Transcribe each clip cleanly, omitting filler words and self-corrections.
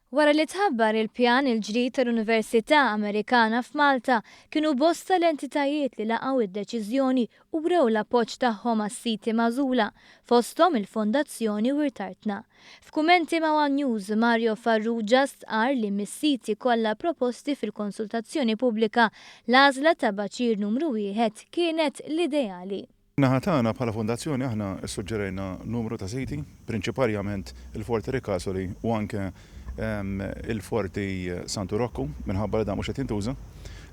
Wara li tħabbar il-pjan il-ġdid tal-Università Amerikana f'Malta, kienu bosta l-entitajiet li laqgħu d-deċiżjoni u wrew l-appoġġ tagħhom għas-siti magħżula, fosthom il-Fondazzjoni Wirt Artna. F'kummenti ma' one News, Mario Farrugia stqarr li mis-siti kollha proposti fil-konsultazzjoni pubblika, l-għażla ta' Baċir Numru Wieħed kienet l-ideali. Min-naħa tagħna bħala fondazzjoni aħna ssuġġerejna numru ta' siti, prinċiparjament il-Forti Ricasoli u anke il-Forti Santu Rokku minħabba li dan mhux qed jintuża.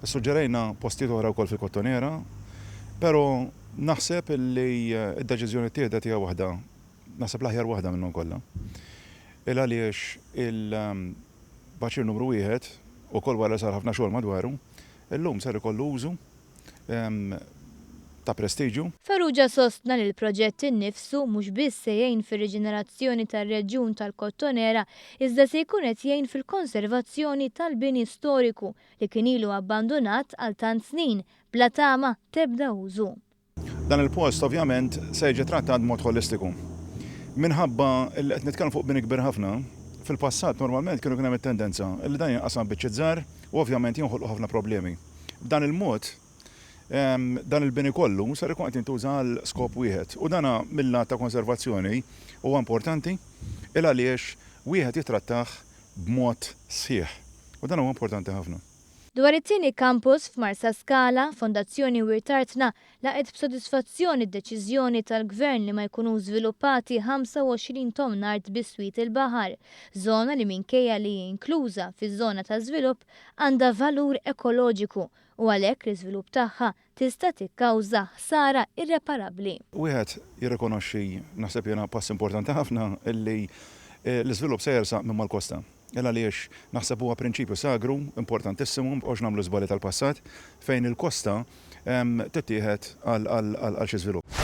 Issuġġerejna postijiet oħra wkoll fil-Kottonera, però naħseb li d-deċiżjoni ttieħdet hija waħda, naħseb l-aħjar waħda minnhom kollha. Il għaliex il-baċir numru wieħed, ukoll wara li sar ħafna xogħol madwaru, illum ser ikollu użu ta' prestiġju. Farrugia sostna li l-proġett innifsu mhux biss se jgħin fir-riġenerazzjoni tar-reġjun tal-Kottonera iżda se jkun qed jgħin fil-konservazzjoni tal-bini storiku li kien ilu abbandunat għal tant snin bla tama t'ebda użu. Dan il-post ovvjament se jiġi trattat b'mod ħolistiku. Minħabba li qed nitkellmu fuq bini kbir ħafna, fil-passat normalment kienu kien hemm it-tendenza li dan jinqasam biċċiet żgħar u ovvjament jinħolqu ħafna problemi. B'dan il-mod, dan il-bini kollu ser ikun qed jintuża għal skop wieħed u dan mil-lat ta' konservazzjoni huwa importanti il għaliex wieħed jittrattah b'mod sħiħ u dan huwa importanti ħafna. Dwar it-tieni campus f'Marsaskala, Fondazzjoni Wirt Artna laqgħet b'sodisfazzjon id-deċiżjoni tal-Gvern li ma jkunux żviluppati 25 tomna art biswit il-baħar, żona li minkejja li hi inkluża fiż-żona ta' żvilupp għandha valur ekoloġiku u għalhekk l-iżvilupp tagħha tista' tikkawża ħsara irreparabbli. Wieħed jirrikonoxxi, naħseb jiena pass importanti ħafna, li l-iżvilupp se jersaq minn mal-kosta. Il għaliex naħseb huwa prinċipju sagru importantissimu, ma nibqgħux nagħmlu żbalji tal-passat fejn il-kosta tittieħed għal xi żvilupp.